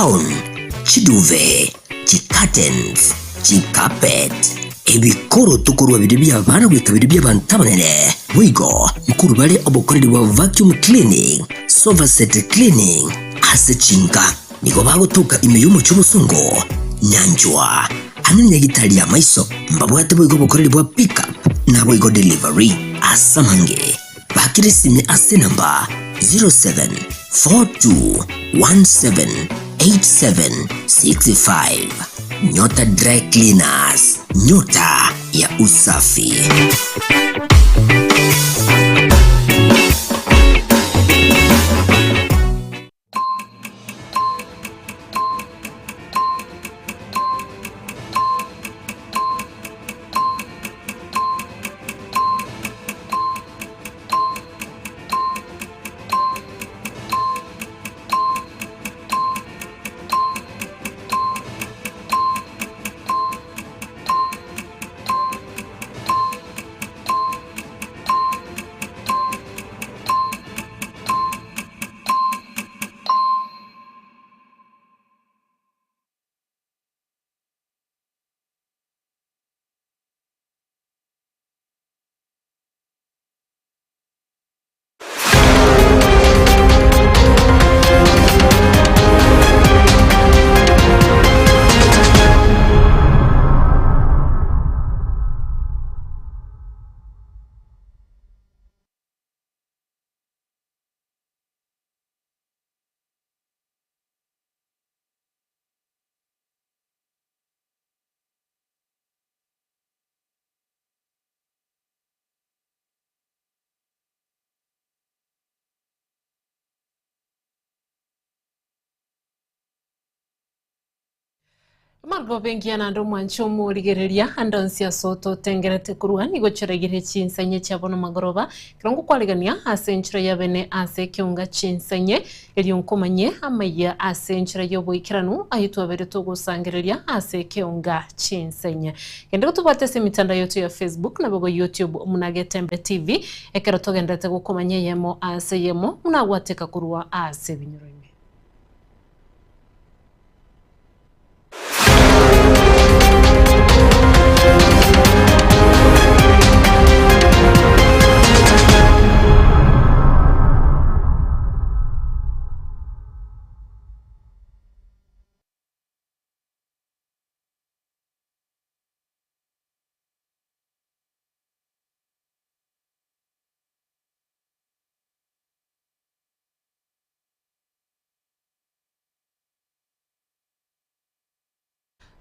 Chigown, chiduve, chicurtains, chicarpet, ebikoroto korwa biria bi'abana goika biria bi'abanto abanene. Boigo nkorwa bare obokoreri bwa vacuum cleaning, sofa set cleaning ase chinka. Nigo bagotoka ime y'omochie obosongo, nyanchwa, ang'e nenyagitari y'amaiso. Mbabwate boigo obokoreri bwa pick up naboigo delivery. Ase amange, bakire esimi ase enamba 0742178765. Nyota Dry Cleaners, nyota ya usafi. Amarwa bengiya naende omwanche omorigereria ande onsi ase ototengerete korwa nigo chioragire chinsenye chia bono magoroba, ekero ngokwarigania ase enchera y'abene ase ekeunga chinsenye, erio nkomanye amayia ase enchera y'oboikeranu ayio twabeire togosangereria ase ekeunga chinsenye. Genda gotobwate ase emitandao yaito ya Facebook naboigo YouTube buna Getembe TV, ekero togenderete gokomanya eyemo ase eyemo buna gwateka korwa ase ebinyoro ime.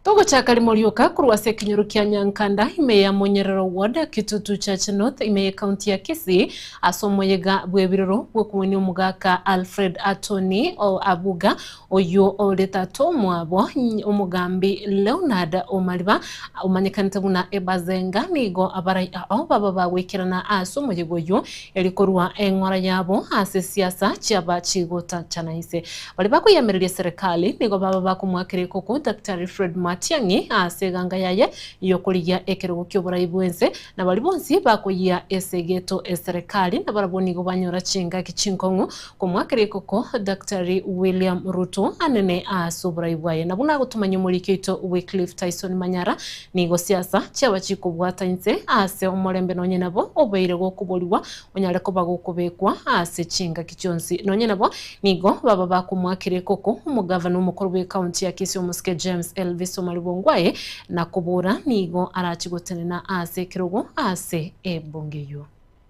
Togochaka rimo rioka korwa ase ekenyoro kia Nyankanda ime ya Monyerero Ward, Kitutu Church North ime y'Ekaunti ya Kisii ase omoyega bw'ebiroro bw'okomwania omogaka Alfred Atoni o Abuga oyio ore tata omwabo omogambi Leonard Omariba omanyekanete buna Ebazenga nigo abarai ao baba bagoikerana ase omoyega oyio eri korwa eng'ora yabo ase siasa chiaba chigotachana inse. Baria bakoyemereria eserekari nigo baba bakomoakera ekoko Daktari Fred Matiang'i ase eganga yaye y'okorigia ekerogo ki'oborai bw'ense, na baria bonsi bakoyia esegeto eserekari nabarabwo nigo banyora chingaki chinkong'u komoakera ekoko Daktari William Ruto anene ase oborai bwaye. Na buna agotomanya omoriki oito Wycliffe Tyson Manyara, nigo siasa chiaba chikobwata inse ase omorembe nonye nabo obeire gokoborigwa onyare koba gokobekwa ase chingaki chionsi. Nonye nabo, nigo baba bakomoakera ekoko omogavana omokoro bw'ecounty ya Kisii omosike James Elvis Omariba Ongwae na kobora nigo arachi gotenena ase ekerogo ase ebunge eyio.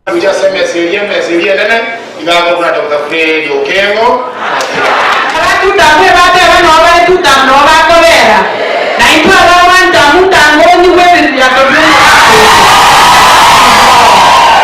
Gocha ase emesa eria, emesa eria enene, iga akobuna Doctor Fred Okengo. Abatutamu ebateba noo bare tutamu noo bakobera, na intwe aba abantamu ntang'o onyigwe ebiririato bi'omogaka oyo.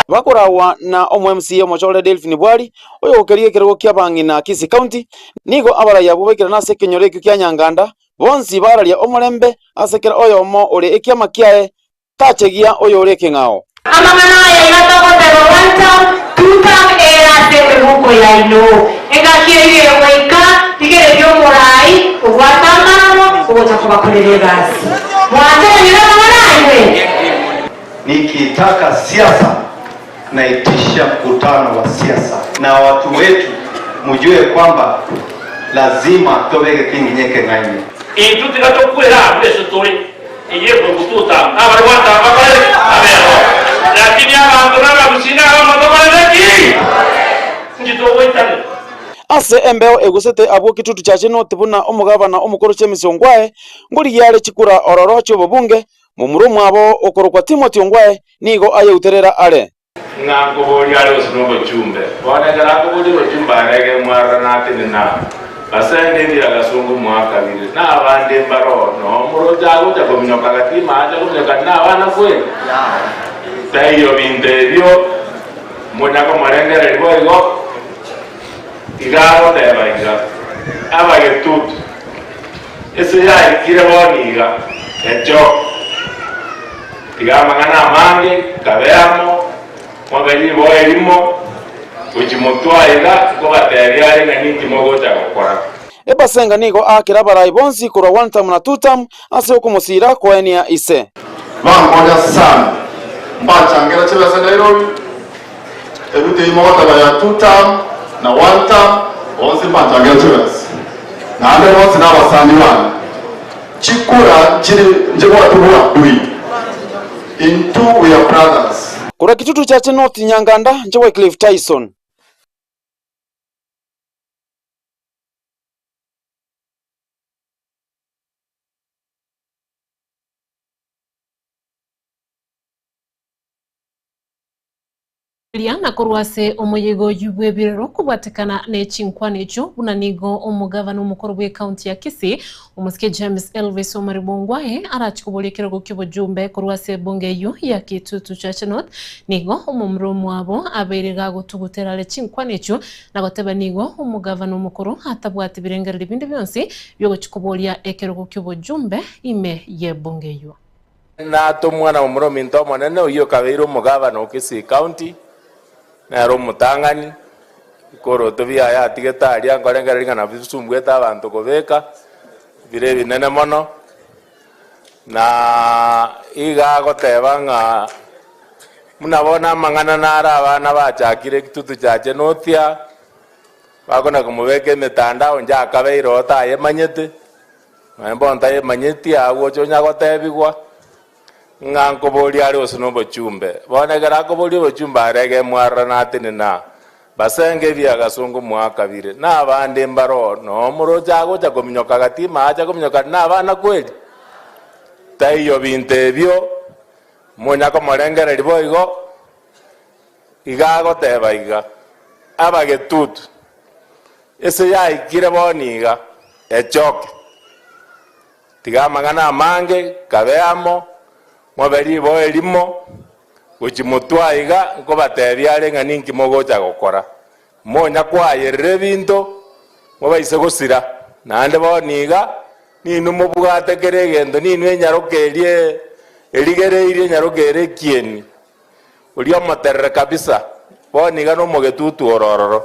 Bakoragwa na omo-MCA omochore Delphine Bwari, oyogokeria ekerogo ki'abang'ina Kisii County, nigo abarai abwo baikerana ase ekenyoro ekio kia Nyanganda, bonsi bararia omorembe ase kera oyomo ore ekiama kiaye Tachegia oyore ekeng'ao. Amang'ana aya iga togoteba one term, two term ere ase emebuko yaino. Engaki eyio egoika, rigereria omorai obwate amaroro ogocha kobakorera egasi. Mwancheranire amang'ana ayio? Nikitaka siasa naitisha mkutano wa siasa na watu wetu mjue kwamba. Lazima tobe egetinginye ekeng'aini. Intwe tiga tokwere abwo ase tore, eye ekogototama, nabare gwatama bakore ki? Abero. Lakini abanto nabagusii nabamo tokorete ki? Inki togoitanera? Ase embeo egusete abwo Kitutu Chache North buna omogabana omokoro James Ongwae ngorigia are chikura ororo chi'obobunge, momura omwabo okorokwa Timothy Ongwae nigo ayeuterera are. Ng'a nkoboria are gose nobochumbe. Bono ekero akoboria obochumbe arege mwarora natenena aa. Basenge ebiagasongo mwakabire, na abande mbaroo, noo moroche agocha kominyoka gati maache akominyoka nabana kweri? Taiyo binto ebio monya komorengereria boigo, iga agoteba iga, Abagetutu, ase yaikire bono iga, echoke. Tiga amang'ana amange, kabe amo, mobe riboa erimo, gochia motwe aiga, nkobatebia are ng'a ninki mogocha gokora. Ebasenga nigo aakire abarai bonsi korwa one term na two term ase okomosiira koenia ise. Bankonya sana, mbachangera chibesa Nairobi, ebinto ebi mogoteba ya two term na one term, bonsi mbanchangera chibesa. Naende bonsi nabasani bane. Chikura nchiri nchibwate obwabui, intwe we are brothers. Korwa Kitutu Chache North Nyanganda, inche Wycliffe Tyson. Eria na korwa ase omoyega oyio bw'ebirero kobwatekana ne chinkwana echio buna nigo omogavana omokoro bw'ecounty ya Kisii omosike James Elvis Omariba Ongwae arache koboria ekerogo ki'obojumbe korwa ase ebunge eyio ya Kitutu Chache North nigo omomura omwabo abeire gagotugutera are chinkwana echio na goteba nigo omogavana omokoro atabwati birengererio binde bionsi biogochia koboria ekerogo ki'obojumbe ime y'ebunge eyio. Natomwa na momura ominto omonene, oyio okabeire omogavana o Kisii County, nere omotang'ani, bikoroto biaye atigete aria, nkorengereria ng'a nabio bisumbwete abanto kobeka, bire ebinene mono, na iga agoteba ng'a buna bono amang'ana naro abana bachakire ekitutu chiache notia, bakona komobeka emetandao inche akabeire oo tayemanyete. Nonya bono tayemanyeti agocha onya gotebigwa ng'a nkoboria are gose nobochumbe. Bono ekero akoboria obochumbe arege mwarora natenene aa, basenge ebiagasongo mwakabire, na abande mbaroo, noo moroche agocha kominyoka gati maache akominyoka nabana kweri? Taiyo binto ebio monya komorengereria boigo, iga agoteba iga, Abagetutu, Ase yaikire bono iga, echoke. Tiga amang'ana amange, kabe amo, mobe riboa erimo, gochia motwe aiga, nkobatebia are ng'a ninki mogocha gokora. Monya kwayerera ebinto, mobaise gosira. Naende bono iga, ninwe mobwate kera egento, ninwe enyaroka eria erigereirie enyaroka ere ekieni, oria omoterere kabisa, bono iga nomogetutu ore ororo.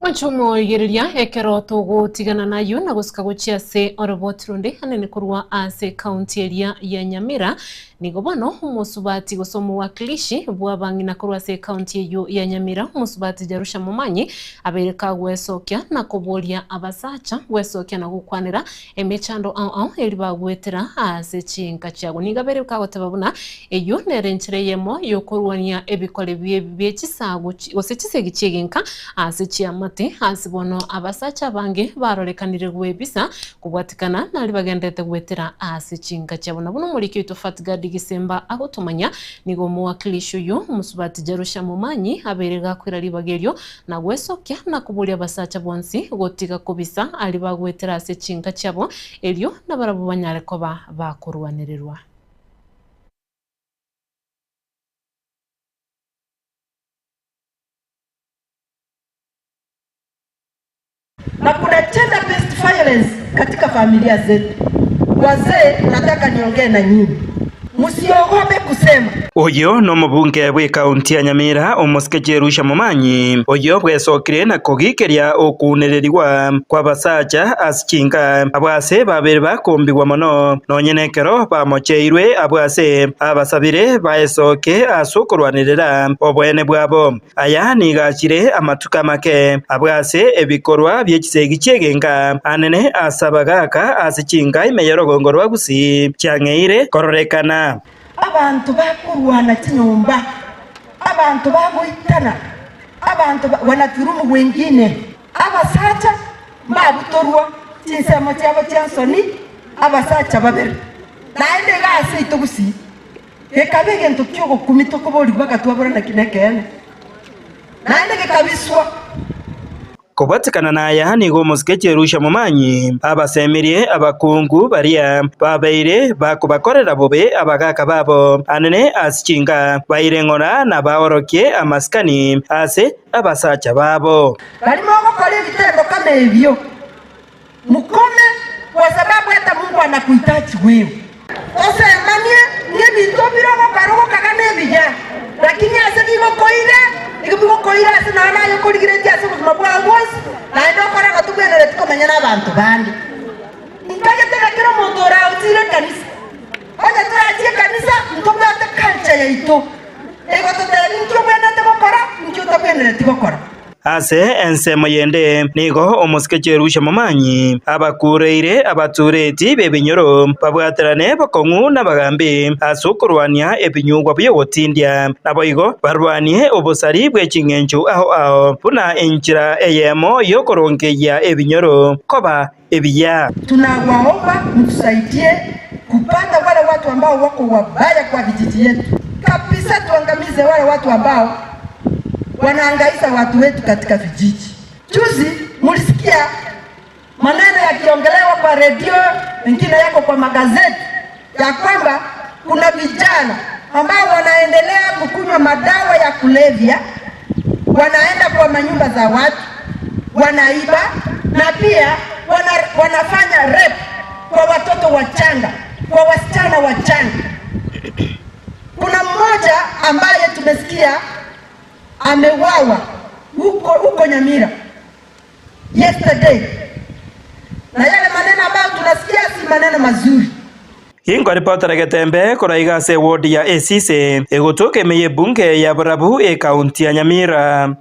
Mwanche omoigereria ekero togotigana nayio na gosika gochia ase oroboti ronde anene korwa ase ekaunti eria ya Nyamira. Nigo bono omosubati gose omowakilishi bw'abang'ina korwa ase ekaunti eyio ya Nyamira omosubati Jerusha Momanyi abeire kagwesokia na koboria abasacha gwesokia na gokwanera Emechando ao ao eri bagwetera ase chinka chiabo. Nigo abeire kagoteba buna eyio nere enchera eyemo y'okorwania ebikore bie chisago gose chisegi chi'egenka ase chiamate, ase bono abasacha abange barorekanire gwebisa kobwatikana naria bagenderete gwetera ase chinka chiabo. Na buna omoriki oito Fatgadi Gisemba agotomanya, nigo omowakilishi oyio omosubati Jerusha Momanyi abeire gakoira ribaga erio Na gwesokia na koboria abasacha bonsi gotiga kobisa aria bagwetera ase chinka chiabo, erio nabarabwo banyare koba bakorwanererwa. Na kuna gender based violence katika familia zetu. Wazee, nataka niongee na nyinyi. Msiogope kusema. Oyio nomobunge bw'ekaunti ya Nyamira, omosike Jerusha Momanyi, oyio bwesokire na kogikeria okuunererigwa kw'abasacha ase chinka, abwo ase babeire bakombigwa mono, nonye nekero bamocheirwe abwo ase abasabire baesoke ase okorwanerera oboene bwabo. Aya nigo achire amatuko amake, abwo ase ebikorwa bie chisegi chi'egenka anene ase abagaaka ase chinka ime y'orogongo rwa Gusii chiang'eire kororekana. Abanto bakorwana chinyomba, abanto bagoitana, abanto wanadhulumu wengine, abasacha mbabutorwa chinsemo chiabo chia nsoni, abasacha babere. Naende iga ase aito Gusii gekaba egento ki'ogokumia tokoborigwa agatwabora naki nekeene, naende gekabiswa. Kobwatekana naya nigo omosike Jerusha Momanyi abasemirie abakungu baria babeire bakobakorera bobe abagaaka babo anene ase chinka, baire ng'ora na baorokie amasikani ase abasacha babo. Baria mogokora ebitendo kama ebio, mukome, kwa sababu hata Mungu anakuhitaji wewe. Osemanie ng'ebinto bire ogokora ogokaga nebiya, lakini ase bigokoira, nigo bigokoira ase nonya naye okorigeretie ase obogima bwao bwonsi, naende okore ng'a tobwenereti komenya nabanto bande. Ntagete ng'a kera omonto oraochire ekanisa, onye torachie ekanisa, ntobwate culture yaito, egototebia inki obwenerete gokora, inki otabwenereti gokora. Ase ensemo yende nigo omosike Jerusha Momanyi abakureire abatureti b'ebinyoro babwaterane bokong'u nabagambi ase okorwania ebinyugwa bi'ogotindia, naboigo barwanie obosari bwe ching'encho ao ao buna enchera eyemo y'okorongeyia ebinyoro koba ebiya. Tunawaomba mtusaidie kupata wale watu ambao wako wabaya kwa vijiji yetu kabisa, tuangamize wale watu ambao wanaangaisa watu wetu katika vijiji. Juzi mulisikia maneno yakiongelewa kwa redio, mengine yako kwa magazeti, ya kwamba kuna vijana ambao wanaendelea kukunywa madawa ya kulevya, wanaenda kwa manyumba za watu wanaiba na pia wana, wanafanya rape kwa watoto wachanga, kwa wasichana wachanga. Kuna mmoja ambaye tumesikia amewawa huko huko Nyamira yesterday, na yale maneno ambayo tunasikia si maneno mazuri. Inkoripotera Getembe korwa iga ase eward ya Esise, egotoka ime y'ebunge ya Borabu ekaunti ya Nyamira.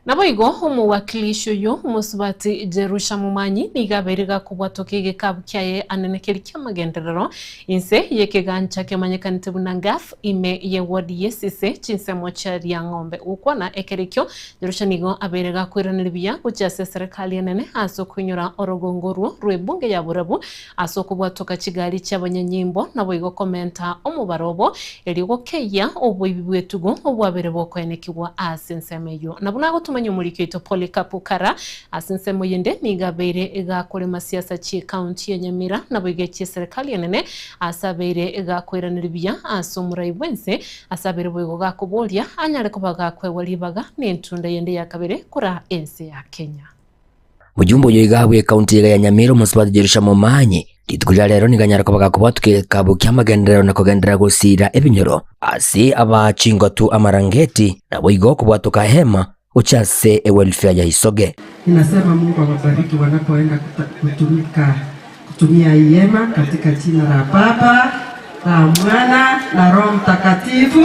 Naboigo omowakilishi oyio omosubati Jerusha Momanyi nigo abeire gakobwatoka egekabu kiaye anene keria ki'amagenderero inse y'ekegancha kemanyekanete buna Gaf ime ye ward y'Esise chinsemo chia Riang'ombe. Gokwana ekero ekio Jerusha nigo abeire gakoiraneria buya gochia ase eserekari enene ase okoinyora orogongo orwo rw'ebunge ya Borabu Ase okobwatoka chigari chi'abanyanyimbo, naboigo komenta omobaro obo, erio gokeyia oboibi bw'etugo obwabere bokoenekigwa ase ensemo eyio. Na buna agotomanya omoriki oito Polycarp Kara, ase ensemo yende nigo abeire gakorema siasa chi'ecounty ya Nyamira naboigo echi'eserekari enene, ase abeire gakoiraneria buya ase omorai bw'ense, ase abeire boigo gakoboria anyare koba gakoegwa ribaga nentunda yende ya kabere koraa ense ya Kenya. Mojumbe oyo iga bw'ekaunti iga ya Nyamira omosubati Jerusha Momanyi rituko ria rero nigo anyare koba gakobwatuka egekabu ki'amagenderero na kogenderera gosiira ebinyoro ase aba chingotu amarangeti naboigo kobwatoka hema gochia ase ewelfare ya Isoge. Ninasema Mungu awabariki wanapoenda kutumika kutumia hii hema katika jina la Baba la Mwana na Roho Mtakatifu.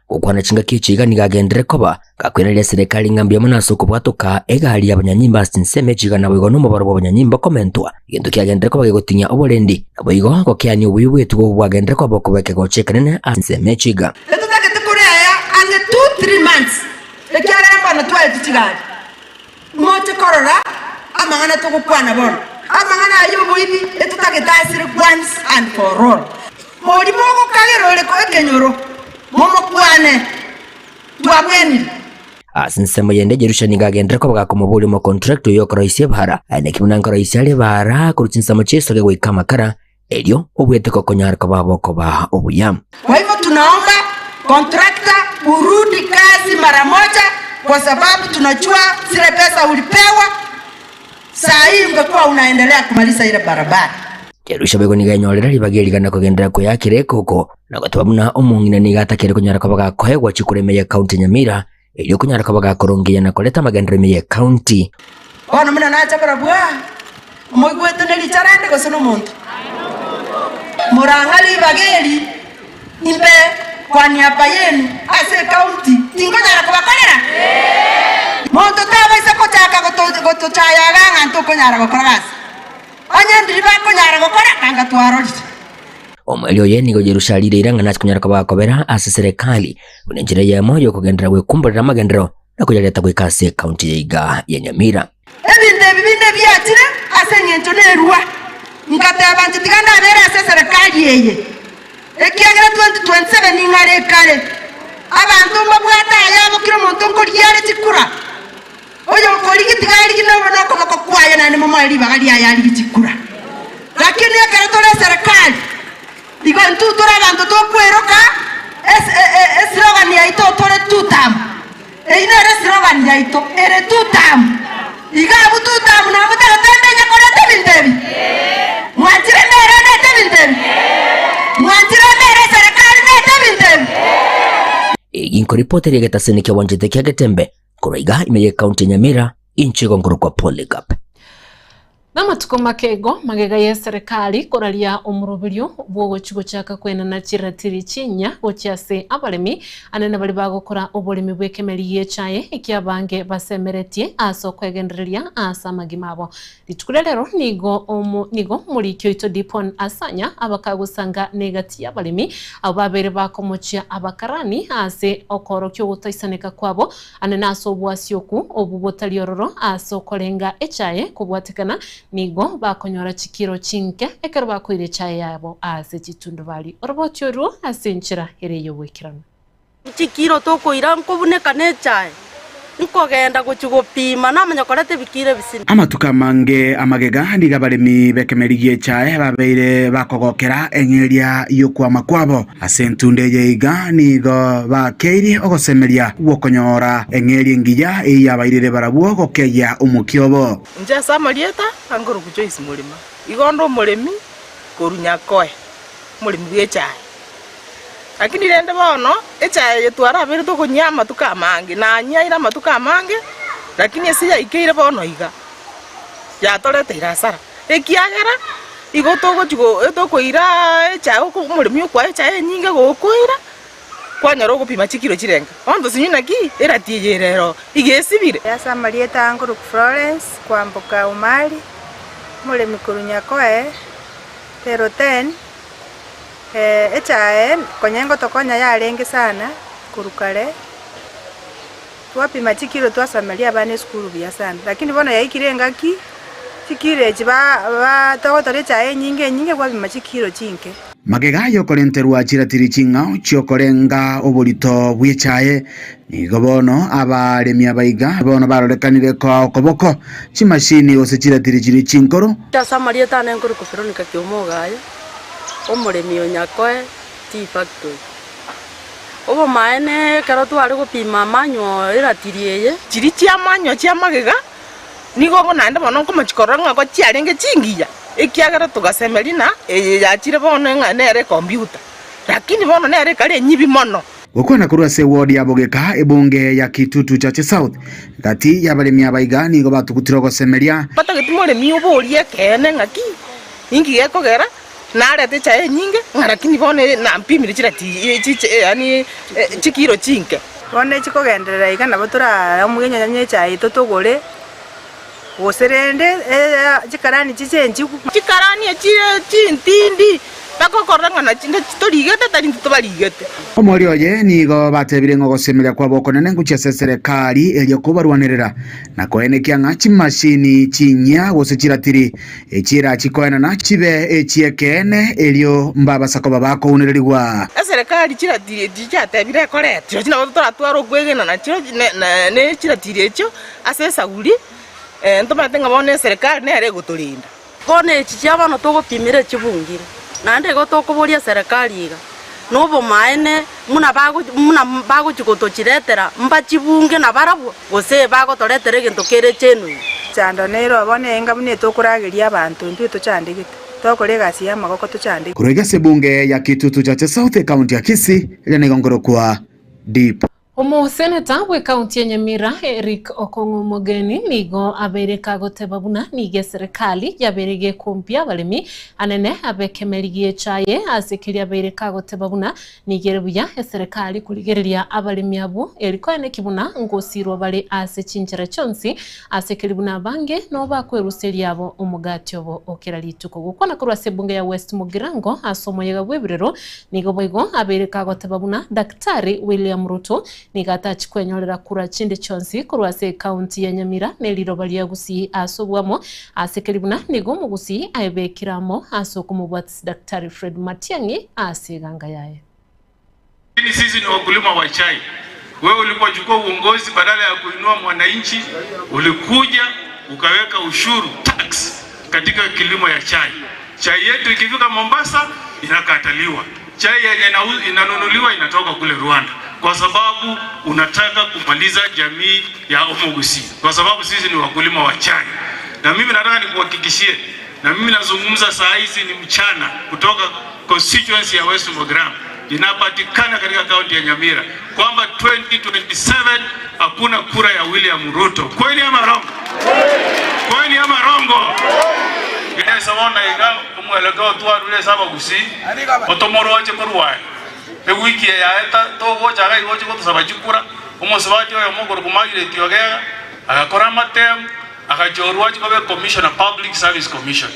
Gokwana chingaki echi iga nigo agenderere koba gakweraria eserekari ng'a mbuya mono ase okobwatoka egari y'abanyanyimbo ase chinsemo echi iga naboigo nomobaro bw'abanyanyimbo komentwa, egento kiagenderere koba gegotinyia oborendi, naboigo gokeania obuya bw'etugo obwo bwagenderere koba bokoba ekegocha ekenene ase ensemo echi iga. Etotagete koreaya ang'e two three months ekiagera mbono twaetwe chigari. Moche korora amang'ana togokwana bono, amang'ana ayio oboibi etotagete asire once and for all. Oria mogokagera ore ekenyoro, momokwane, Twabwenire. Ase ensemo yende Jerusha nigo agenderere koba gakomoboria omokontrakta oyio okoroisia ebaara, Aye naki buna nkoroisia are ebaara korwa chinsemo chi'esoge goika amakara, Erio obwete gokonyara koba bokoba obuya. Kwa hivyo tunaomba contractor urudi kazi mara moja kwa sababu tunajua zile pesa ulipewa saa hii ungekuwa unaendelea kumaliza ile barabara. Jerusha boigo nigo enyorire ribaga erigana kogenderera koyakera ekoko na goteba buna omong'ina nigo atakere konyara koba gakoegwa chikura ime y'ecounty ya Nyamira erio konyara koba gakorongeia na koreta amagenderero ime y'ecounty. Bono buna nacha barabwo aa, moigwete ne richara inde gose nomonto? Morang'a ribaga eri imbe kwa niaba yenu ase ecounty, tinkonyara kobakorera? Monto tabaisa gochaka gotochaya iga ng'a ntokonyara gokora gasi. Onye ndiri bakonyara gokora, nanga twarorire. Omoerio oye nigo Yerusalemu eira ng'a nase konyara koba gakobera ase serikali buna enchera eyemo y'okogenderera gwekumborera amagenderero na koyareta goika ase ekaunti ya iga ya Nyamira. Ebinto ebi binde biachire ase engencho nerua, ngateba inche tiga ndabere ase eserekari eye, ekiagera 2027 ning'are ekare. Abanto mbabwate ayabo kera omonto nkorigia are chikura. Oyokorigia tiga arigie nobe nokoboko kwaye naende momoe ribaga riaye arigie chikura. Lakini ekero tore eserekari, igo intwe tore abanto tokweroka eslogan yaito tore two term. Eyio nere eslogan yaito ere two term. Iga abwo two term namotagete mbenye koreta ebinto ebi? Mwanchire mbere ndete ebinto ebi? Mwanchire mbere eserekari ndete ebinto ebi? Egi nkoripoti eria egetasini ki'obwanchete kia Getembe Korwa iga ime y'ecounty ya Nyamira, inche igo nkorokwa Polycarp. Namatuko make igo magega y'eserekari koraria omoroberio bw'ogochia gochaka kwenana chiratiri chinyia gochia ase abaremi anene baria bagokora oboremi bw'ekemeri gi'echae ekiabange basemeretie ase okwegendereria ase amagima abo. Rituko ria rero nigo omo nigo omoriki oito Dipon Asanya abakagosanga negati y'abaremi abwo babeire bakomochia abakarani ase okoorokia ogotaisaneka kwabo ande nase obwasioku obwo botari ororo ase okorenga echaye kobwatekana nigo bakonyora chikiro chinke ekero bakoira echaye yabo ase chitundubari oroboti orwo ase enchera ere y'oboikeranu. Chikiro tokoira nkobuneka nechae, nkogenda gochia gopima, namanya koreta ebikiro ebisini. Amatuko amange amagega nigo abaremi b'ekemeri gi'echae babeire bakogokera eng'eria y'okwama kwabo. Ase entunda eye iga nigo bakeirie ogosemeria gw'okonyora eng'eria engiya eyio yabairire barabwo gokeyia omokia obo. Inche ase amarieta ankorokwa Joyce Murima, igo onde omoremi korwa Nyakoe, omoremi bw'echae. Lakini rende bono echae eye twarabeire tokonyia amatuko amange, nanyiaire amatuko amange, lakini ase yaikeire bono iga, yatoreteire hasara, ekiagera igo togochi go tokoiraa echae oko omoremi okoa echae enyinge gokoira, kwanyora ogopima chikiro chirenga. Bono tosinywe naki erati eye ere ero iga esibire. Ase amarieta ankorokwa Florence Kwamboka Omari, omoremi korwa Nyakoe, Tero 10. Echae konya engotokonya yarenge sana korwa kare, twapima chikiro twasameria abana esukuru buya sana, lakini bono yaikire engaki chikiro echi ba togotora echae enyinge enyinge kwapima chikiro chinke. Magega y'okorenterwa chiratiri ching'ao chi'okorenga oborito bw'echae, nigo bono abaremi abaiga bono barorekanire koa okoboko chimashini gose chiratiri chiria chinkoro. Ase amarieta ane nkorokwa Veronica Kiomogaye. omoremi o Nyakoe Tea Factory. Obomaene ekero tware gopima amanywa eratiri eye. Chiria chi'amanywa chi'amagega nigo bono naende bono nkomochia korora ng'a chiarenge chingiya, ekiagera togasemeria ng'a eye yachire bono ng'a nere ekombiuta, lakini bono nere ekare enyibi mono. Gokwana korwa ase eward ya Bogeka, ebunge ya Kitutu Chache South, gati y'abaremi aba iga nigo batugutire ogosemeria. Batageti moremi oborie ekeene ng'aki Ninki gekogera narete echae enyinge, ng'a lakini bono nampimire chirati yaani chikiro chinke. Bono echi kogenderera iga nabo toraamue enyanya echae yaito togore, gose rende chikarani chichenchigwe. Chikarani echi chintindi bagokorora ng'a nachi torigete tari intwe tobarigete. Omoerio oye nigo batebire ng'a ogosemeria kwabo okonene ngochia ase eserekari erio kobarwanerera na koenekia ng'a chimashini chinyia gose chiratiri Echi erachi koenana chibe echi'ekeene, erio mbabasa koba bakounererigwa. Eserekari chiratiri echi chiatebire ekorete, chirochio nabo toratware okwegena nachio ne chiratiri echio ase esaguri, ntomanyete ng'a bono eserekari nere egotorinda. Bono echi chia bono togopimera chibungire, naende igo tokoboria eserekari iga, nobomaene buna bago buna bagochi gotochiretera mbachibunge nabarabwo, gose bagotoretera egento kere genuine. Chando nero bono enga buna etokorageria abanto intwe tochandegete. Togokora egasi ya amagoko tochande. Korwa iga ase ebunge ya Kitutu Chache South ekaunti ya Kisii, eria nigo nkorokwa Deep. Omoseneta bw'ekaunti ya Nyamira Eric Okong'o Omogeni nigo abeire kagoteba buna nigo eserekari yabeire gekompia abaremi anene ab'ekemeri gi'echaye ase keria abeire kagoteba buna nigo ere buya eserekari korigereria abaremi abwo eri koeneki buna ngosirwa bare ase chinchera chionsi ase keria buna abange nabo bakweruseria abo omogati obo o kera rituko. Gokwana korwa ase ebunge ya West Mugirango ase omoyega bw'ebirero Nigo boigo abeire kagoteba buna Daktari William Ruto nigo atachi kwenyorera kura chinde chionsi korwa ase ecounty ya Nyamira ne riroba ria Gusii ase obwamo ase keri buna nigo omogusii aebekire amo ase okomobwatisi Daktari Fred Matiang'i ase eganga yaye. Lakini sisi ni wakulima wa chai. Wewe ulipochukua uongozi badala ya kuinua mwananchi ulikuja ukaweka ushuru tax katika kilimo ya chai. Chai yetu ikifika Mombasa inakataliwa, chai yenye inanunuliwa inatoka kule Rwanda, kwa sababu unataka kumaliza jamii ya Omogusi, kwa sababu sisi ni wakulima wa chai. Na mimi nataka nikuhakikishie, na mimi nazungumza saa hizi ni mchana, kutoka constituency ya West Mogram inapatikana katika kaunti ya Nyamira, kwamba 2027 hakuna kura ya William Ruto. Kweli ama rongo? Kweli ama rongo? Gesa bona iga omwelekeo twarure ase abagusii otomoroche korwa aye ewiki eye yaeta togocha iga igochi gotosaba chikura omosubati oyomo okorokwa Margaret Ogega agakora amatemu agachorwa achie koba ecommissioner Public Service Commission.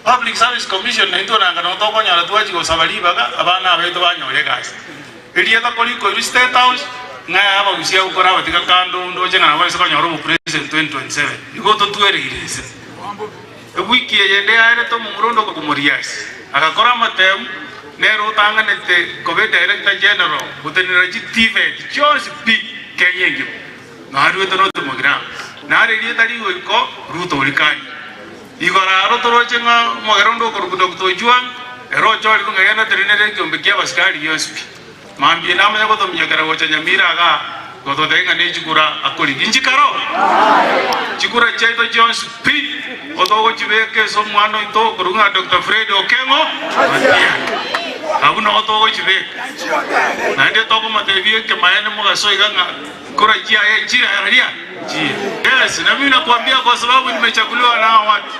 Public Service Commission naintwe nanga nabo tokonyora twachia gosaba ribaga abana abaito banyore egasi. Erieta korikoirwe State House ng'a abagusia agokora abatiga kando ndoche ng'a nabo baise konyora obopresident 2027. Igo totwereire inse. Ewiki eye ende yaerete omomura onde okorokwa Moriasi agakora amatemu nere otang'anete koba edirector general gotenenera chi TVET chionsi pi Kenya engima. Naruete North Mugirango. Nare erieta rigoiko Ruto Orikani. Igoro aro toroche ng'a omogera onde okorokwa Doctor Ojwang ere ochorirwe ng'a genda atenenere ekiombe ki'abasikari gionsi pi. Mambia namanya gotominyokera gocha Nyamira igaa gototebia ng'a nechikura akorigia. Inchikaro? Chikura chiaito chionsi pi otogochibeka ase omwana oito okorokwa ng'a Doctor Fred Okeng'o Matiang'i. Abwo noo togochibeka. Naende tokomotebia ekemaene mogaso iga ng'a kura chiaye nchire aria nchiye. Yes, na mimi nakuambia kwa sababu nimechaguliwa na hawa watu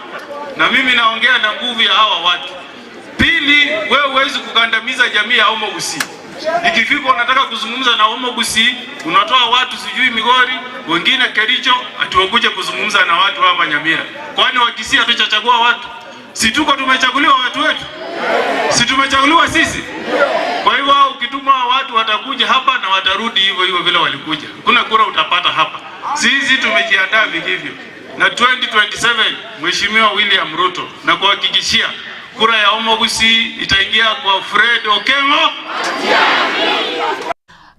na mimi naongea na nguvu ya hawa watu. Pili, wewe huwezi kukandamiza jamii ya Homo Gusii. Ikifika unataka kuzungumza na Homo Gusii, unatoa watu sijui Migori, wengine Kericho, ati wakuje kuzungumza na watu hapa Nyamira. Kwani Wakisii hatujachagua watu? Si tuko tumechaguliwa watu wetu? Si tumechaguliwa sisi? Kwa hivyo ukituma watu watakuja hapa na watarudi hivyo hivyo vile walikuja. Kuna kura utapata hapa. Sisi tumejiandaa vilivyo. Na 2027 Mheshimiwa William Ruto na kuhakikishia kura ya Omogusi itaingia kwa Fred Okengo.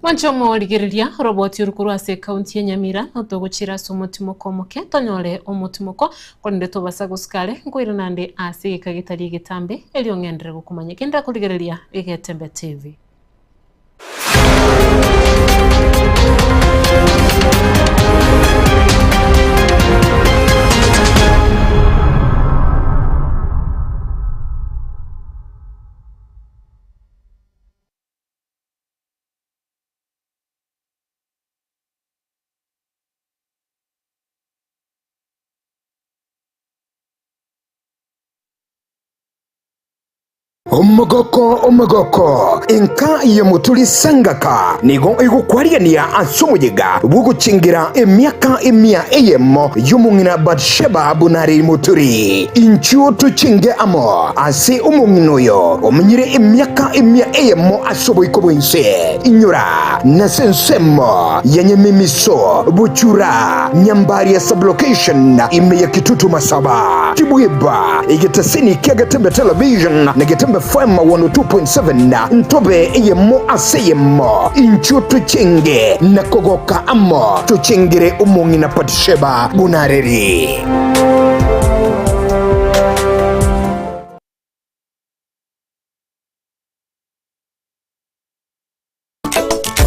Mwanche omorigereria oroboti oru korwa ase ekaunti ya Nyamira notogochira ase omotimoko omoke tonyore omotimoko korende tobasa gosika are nkoirana naende ase egeka getari egetambe erio ng'enderere gokomanya kende korigereria Egetembe TV. Omogoko, omogoko, enka y'omoturi Sangaka nigo egokwarigania ase omoyega bw'ogochengera emiaka emia eyemo y'omong'ina Bathsheba buna are moturi. Inchuo tochenge amo ase omong'ina oyo omenyire emiaka emia eyemo ase oboiko bw'ense. Inyora, nase ensemo ya Nyamemiso, Bochura, Nyambaria Sub-location, ime ya Kitutu Masaba, Kibweba, egetasini kia Getembe Television na Getembe FM 102.7, ntobe eyemo ase eyemo, inchuo tochenge na kogoka amo, tochengere omong'ina Patisheba Bunareri.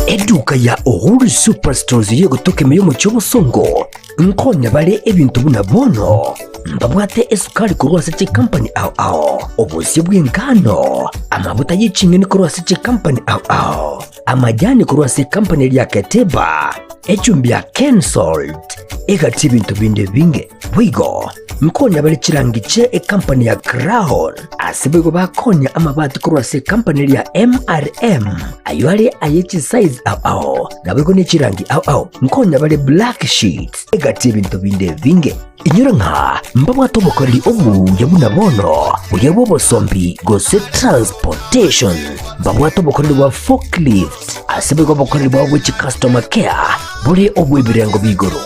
Eduka ya Uhuru Superstores yegotoka ime y'omochie obosongo. Nkonya bare ebinto buna bono, mbabwate esukari korwa ase chikampani ao ao, obosie bw'engano, amaguta ye ching'eni korwa ase chikampani ao ao, amajani korwa ase ekampani eria ya Keteba, echumbi ya Kensalt, egati ebinto binde ebinge. Boigo nkonya bare chirangi chie ekampani ya Crown, ase boigo bakonya amabati korwa ase ekampani eria ya MRM, ayio are aye chisize ao ao, naboigo ne chirangi ao ao. Nkonya bare black sheets, egati ebinto binde ebinge. Inyora ng'a mbabwate obokoreri obuya buna bono, boria bw'obosombi gose transportation. Mbabwate obokoreri bwa forklift, ase boigo obokoreri bwabo bwe chicustomer care bore obw'ebirengo b'igoro.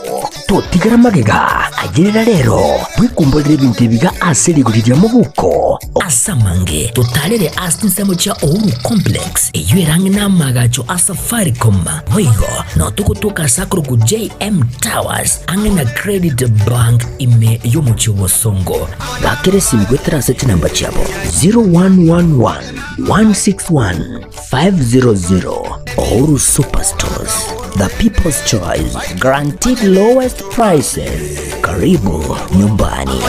Totigera magega, ayerera rero, bwekumborere ebinto ebiga ase rigori ria mobuko. Ase amange, totarere ase chinsemo chia Uhuru Complex, eyio ere ang'e n'amaagacho a Safaricom. Boigo, nao togotoka ase akorokwa JM Towers, ang'e na Credit Bank ime y'omochie o Bosongo. Bakera esimi goetera ase chinamba chiabo 0111 161 500. Uhuru Superstores, the people's choice, guaranteed lowest prices. Karibu nyumbani.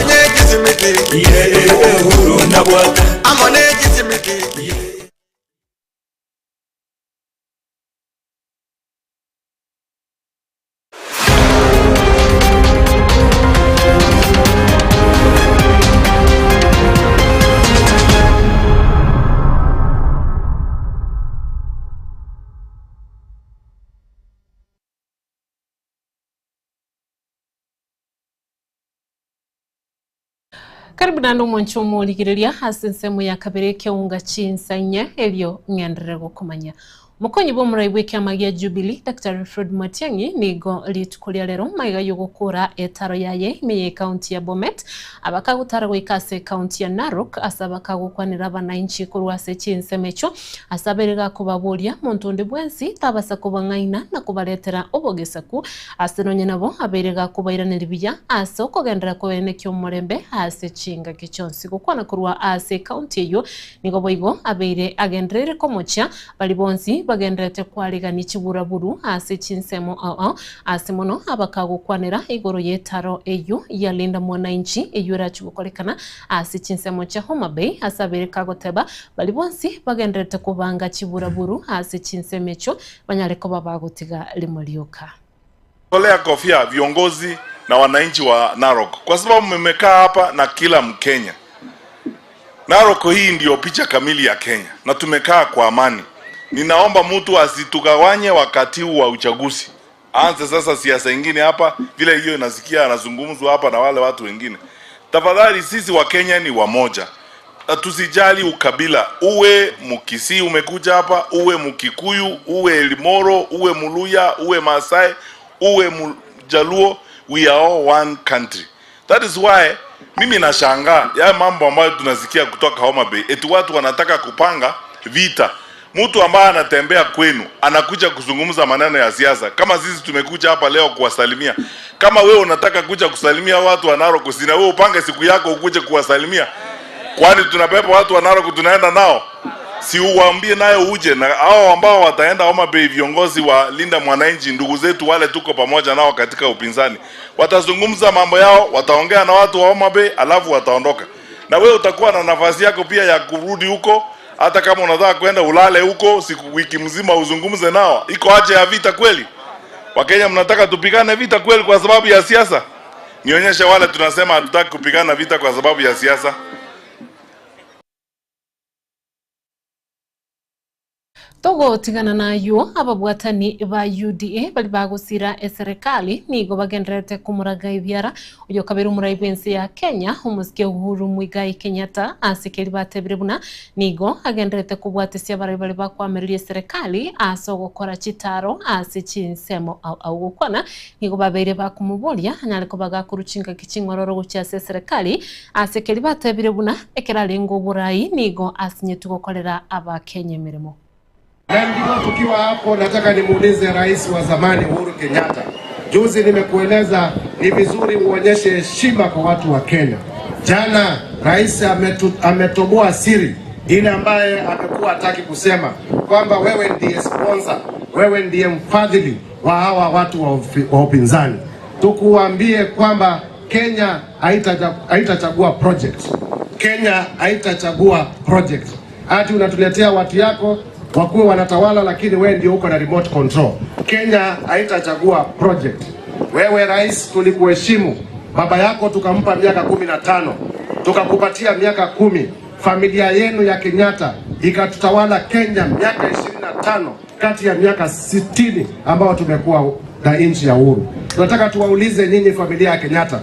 Karibu naende omonche omorigereria ase ensemo ya kabere ekeunga chinsa inye erio ng'enderere gokomanya. Omokonyi bw'omorai bw'ekiama gia Jubilee, Daktari Fred Matiang'i nigo rituko ria rero magega y'ogokora etaro yaye ime y'ecounty ya Bomet abakagotara goika ase ecounty ya Narok ase abakagokwanera abanainchi korwa ase chinsemo echio ase abere gakobaboria monto onde bwensi tabasa kobang'aina na kobaretera obogesaku ase nonye nabo abeire gakobairaneria buya ase okogenderera koenekia omorembe ase chingaki chionsi. Gokwana korwa ase ecounty eyio nigo boigo abeire agendereire komochia Baria bonsi bagendererete kwarigania chiburaburu ase chinsemo ao ao, ase mono abakagokwanera igoro y'etaro eyio ya Linda Mwananchi eyio erachie gokorekana ase chinsemo chia Homa Bay, ase abere kagoteba baria bonsi bagendererete kobanga chiburaburu ase chinsemo echio banyare koba bagotiga rimo rioka. Tolea kofia viongozi na wananchi wa Narok kwa sababu mmekaa hapa na kila Mkenya. Narok hii ndio picha kamili ya Kenya na tumekaa kwa amani. Ninaomba mtu asitugawanye wakati huu wa uchaguzi. Aanze sasa siasa ingine hapa, vile hiyo inasikia anazungumzwa hapa na wale watu wengine. Tafadhali sisi wa Kenya ni wamoja. Na tusijali ukabila, uwe Mkisii umekuja hapa, uwe Mkikuyu, uwe Elimoro, uwe Muluya, uwe Maasai, uwe Mjaluo, we are all one country. That is why mimi nashangaa yaya mambo ambayo tunasikia kutoka Homa Bay, eti watu wanataka kupanga vita. Mtu ambaye anatembea kwenu anakuja kuzungumza maneno ya siasa, kama sisi tumekuja hapa leo kuwasalimia. Kama wewe unataka kuja kusalimia watu wa Narok Kusini, wewe upange siku yako ukuje kuwasalimia. Kwani tunabeba watu wa Narok tunaenda nao? Si uwaambie nayo uje na hao ambao wataenda Homa Bay, viongozi wa Linda Mwananchi, ndugu zetu wale tuko pamoja nao katika upinzani, watazungumza mambo yao, wataongea na watu wa Homa Bay, alafu wataondoka. Na wewe utakuwa na nafasi yako pia ya kurudi huko, hata kama unataka kwenda ulale huko siku wiki mzima uzungumze nao. Iko haja ya vita kweli? Wakenya mnataka tupigane vita kweli kwa sababu ya siasa? Nionyeshe wale tunasema hatutaki kupigana vita kwa sababu ya siasa. Togotigana nayio, ababwatani ba UDA baria bagosira eserekari nigo bagendererete komoraga ebiara oyo kabere omorai bw'ense ya Kenya omosike Uhuru Muigai Kenyatta ase keria batebire buna nigo agendererete kobwatesia abarai baria bakoamereria eserekari ase ogokora chitaro ase chinsemo ao ao gokwana nigo babeire bakomoboria anyare koba gakorwa chingaki ching'ororo gochia ase eserekari Ase keria batebire buna ekero arenge oborai nigo asinyetwe gokorera Abakenya emeremo. Na ndivyo tukiwa hapo, nataka nimuulize rais wa zamani Uhuru Kenyatta. Juzi nimekueleza ni vizuri uonyeshe heshima kwa watu wa Kenya. Jana rais ametoboa siri ile ambaye amekuwa hataki kusema kwamba wewe ndiye sponsor, wewe ndiye mfadhili wa hawa watu wa upinzani. tukuambie kwamba Kenya haitachagua project. Kenya haitachagua project. Ati unatuletea watu yako wakuwe wanatawala, lakini wewe ndio uko na remote control. Kenya haitachagua project. Wewe rais, tulikuheshimu. Baba yako tukampa miaka 15, tukakupatia miaka 10. Familia yenu ya Kenyatta ikatutawala Kenya miaka 25 kati ya miaka 60 ambao tumekuwa na nchi ya uhuru. Tunataka tuwaulize nyinyi familia ya Kenyatta,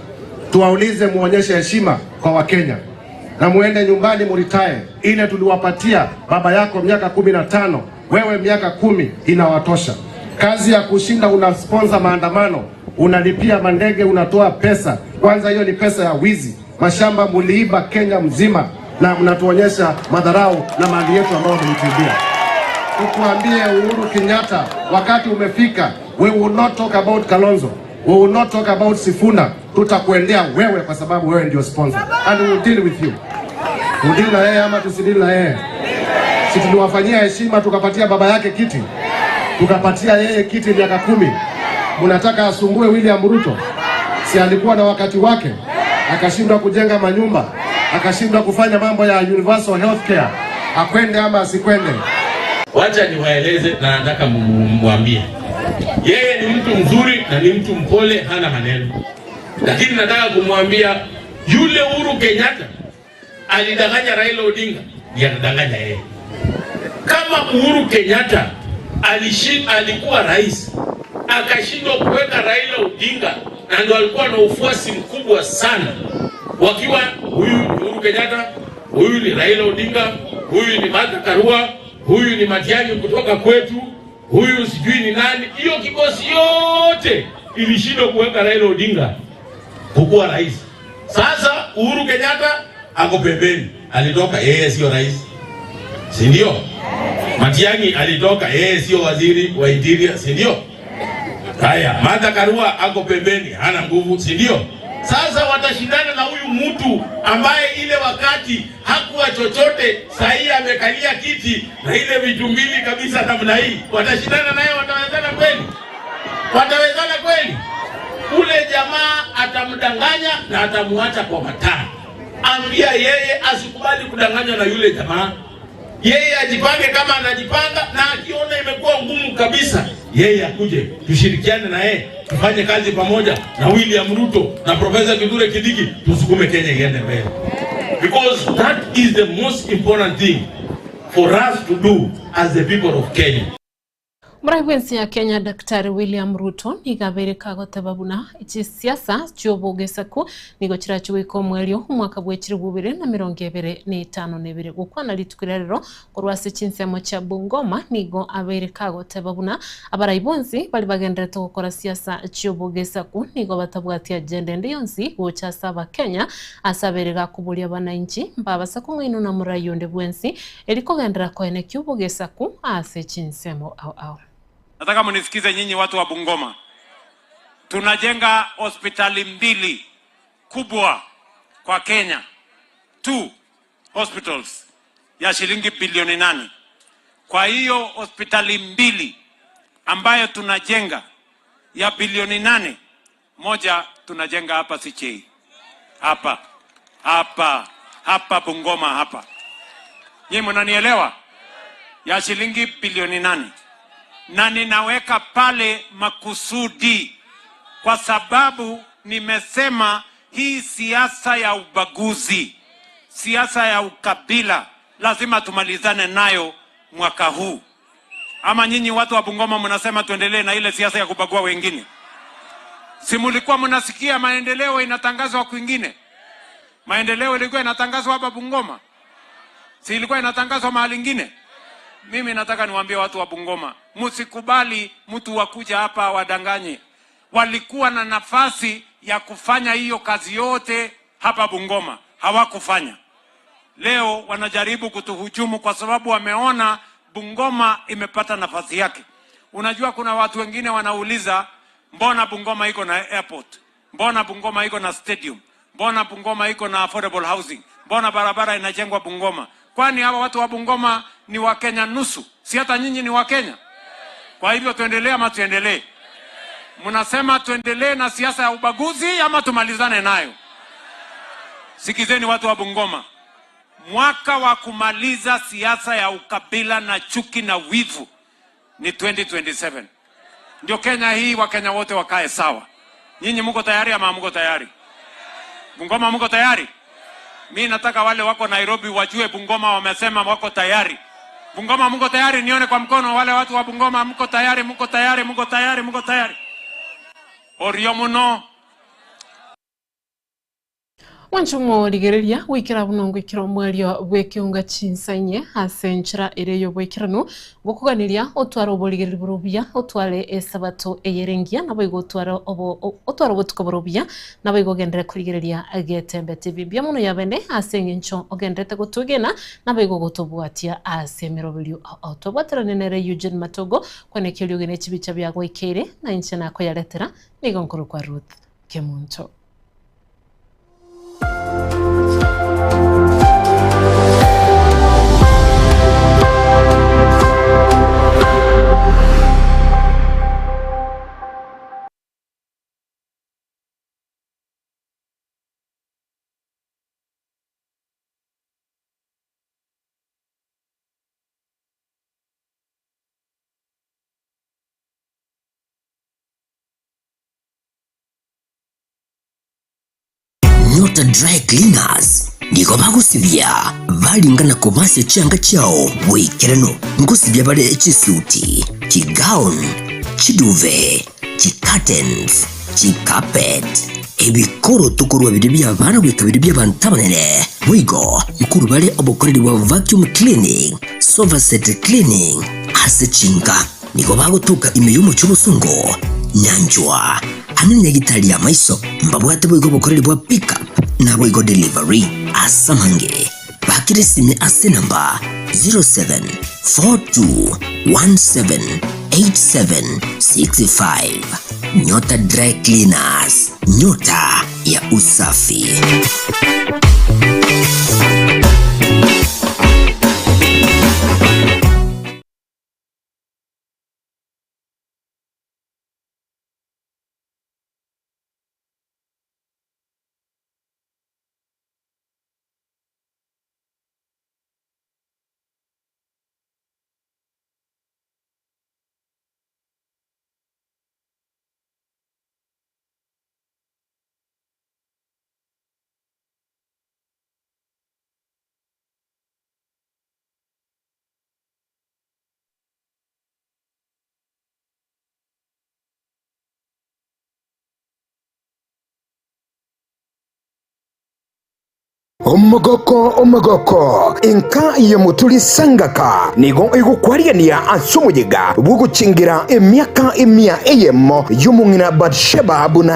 tuwaulize muonyeshe heshima kwa Wakenya na muende nyumbani muritae. Ile tuliwapatia baba yako miaka 15, wewe miaka 10 inawatosha. Kazi ya kushinda una sponsor maandamano, unalipia mandege, unatoa pesa. Kwanza hiyo ni pesa ya wizi. Mashamba muliiba Kenya mzima, na mnatuonyesha madharau na mali yetu ambayo mlituibia. Tukuambie Uhuru Kenyatta, wakati umefika. We will not talk about Kalonzo, we will not talk about Sifuna. Tutakuendea wewe kwa sababu wewe ndio sponsor and we will deal with you. Tudeal na yeye ama tusideal na yeye? Si tuliwafanyia heshima tukapatia baba yake kiti, tukapatia yeye kiti miaka 10. Mnataka asumbue William Ruto? Si alikuwa na wakati wake, akashindwa kujenga manyumba, akashindwa kufanya mambo ya universal healthcare. Akwende ama asikwende? Wacha niwaeleze na nataka mwambie, yeye ni mtu mzuri na ni mtu mpole, hana maneno, lakini nataka kumwambia yule Uhuru Kenyatta alidanganya Raila Odinga, ndiye anadanganya yeye. Kama Uhuru Kenyatta alikuwa rais akashindwa kuweka Raila Odinga, na ndo alikuwa na ufuasi mkubwa sana, wakiwa huyu ni Uhuru Kenyatta, huyu ni Raila Odinga, huyu ni Martha Karua, huyu ni Matiang'i kutoka kwetu, huyu sijui ni nani. Hiyo kikosi yote ilishindwa kuweka Raila Odinga kukuwa rais. Sasa Uhuru Kenyatta ako pembeni, alitoka yeye sio rais, si ndio? Matiang'i alitoka yeye sio waziri wa interior, si ndio? Haya, Martha Karua ako pembeni, hana nguvu, si ndio? Sasa watashindana na huyu mtu ambaye ile wakati hakuwa chochote, sahii amekalia kiti na ile vitu mbili kabisa namna hii. Watashindana naye, watawezana kweli? Watawezana kweli? Ule jamaa atamdanganya na atamuacha kwa mataa. Ambia yeye asikubali kudanganywa na yule jamaa. Yeye ajipange kama anajipanga, na akiona imekuwa ngumu kabisa, yeye akuje tushirikiane na yeye tufanye kazi pamoja na William Ruto na Profesa Kithure Kindiki, tusukume Kenya iende mbele, because that is the most important thing for us to do as the people of Kenya. Omorai bw'ense ya Kenya Daktari William Ruto nigo abeire kagoteba buna chisiasa chi'obogesaku nigo chirache goika omwerio omwaka bwe 2022. Gokwana rituko ria rero korwa ase chinsemo chia Bungoma nigo abeire kagoteba buna abarai bonsi bari bagenderete gokora siasa chi'obogesaku nigo batabwati agenda ende yonsi gocha ase abakenya ase abeire gakoboria abananchi mbabasa kong'ainwa na morai onde bwensi erikogenderera koenekia obogesaku ase chinsemo ao ao. Nataka mnisikize nyinyi watu wa Bungoma. Tunajenga hospitali mbili kubwa kwa Kenya, 2 hospitals ya shilingi bilioni 8. Kwa hiyo hospitali mbili ambayo tunajenga ya bilioni 8, moja tunajenga hapa CHA, hapa hapa hapa Bungoma hapa, nyinyi mnanielewa? Ya shilingi bilioni 8 na ninaweka pale makusudi kwa sababu nimesema hii siasa ya ubaguzi, siasa ya ukabila lazima tumalizane nayo mwaka huu. Ama nyinyi watu wa Bungoma mnasema tuendelee na ile siasa ya kubagua wengine? Si mulikuwa mnasikia maendeleo inatangazwa kwingine? Maendeleo ilikuwa inatangazwa hapa Bungoma? Si ilikuwa inatangazwa mahali ingine? Mimi nataka niwaambie watu wa Bungoma, msikubali mtu wakuja hapa wadanganye. Walikuwa na nafasi ya kufanya hiyo kazi yote hapa Bungoma, hawakufanya. Leo wanajaribu kutuhujumu kwa sababu wameona Bungoma imepata nafasi yake. Unajua, kuna watu wengine wanauliza, mbona Bungoma iko na airport? Mbona Bungoma iko na stadium? Mbona Bungoma iko na affordable housing? Mbona barabara inajengwa Bungoma? Kwani hawa watu wa Bungoma ni Wakenya nusu? Si hata nyinyi ni Wakenya? Kwa hivyo tuendelee ama tuendelee? Mnasema tuendelee na siasa ya ubaguzi ama tumalizane nayo? Sikizeni watu wa Bungoma, mwaka wa kumaliza siasa ya ukabila na chuki na wivu ni 2027. Ndio Kenya hii, Wakenya wote wakae sawa. Nyinyi mko tayari ama mko tayari? Bungoma mko tayari? Mi nataka wale wako Nairobi wajue Bungoma wamesema wako tayari. Bungoma mko tayari? Nione kwa mkono wale watu wa Bungoma, mko tayari? Mko tayari? Mko tayari? Mko tayari? Orio muno. Mwanche omorigereria goikera buna ngoikera omwerio bw'ekeunga chinsa inye ase enchera ere y'oboikeranu, ngokoganeria otware oborigereria bore obuya, otware esabato eyere engiya, naboigo otware obo otware obotuko bore obuya, naboigo ogenderere korigereria Getembe TV. Mbuya mono yabene ase eng'encho ogendererete gotwegena, naboigo gotobwatia ase emeroberio ao ao. Twabwaterane nere Eugene Matogo, kwane erio ogene chibicha biagoikeire, na inche nakoyaretera, nigo nkorokwa Ruth Kemunto. Nyota Dry Cleaners nigo bagosibia baringa na kobasia chianga chiao boikeranu. Ngosibia bare chisuti, chigown, chiduve, chicurtains, chicarpet, ebikoroto korwa biria bi'abana goika biria bi'abanto abanene. Boigo nkorwa bare obokoreri bwa vacuum cleaning, sofa set cleaning ase chinka. Nigo bagotoka ime y'omochie obosongo, nyanchwa, ang'e na nyagitari y'amaiso. Mbabwate boigo obokoreri bwa pick up naboigo delivery. Ase amange, bakire esimi ase enamba 0742178765. Nyota Dry Cleaners, nyota ya usafi. Omogoko omogoko, enka y'omoturi Sangaka nigo egokwarigania ase omoyega bw'ogochengera emiaka emia eyemo y'omong'ina Bathsheba buna.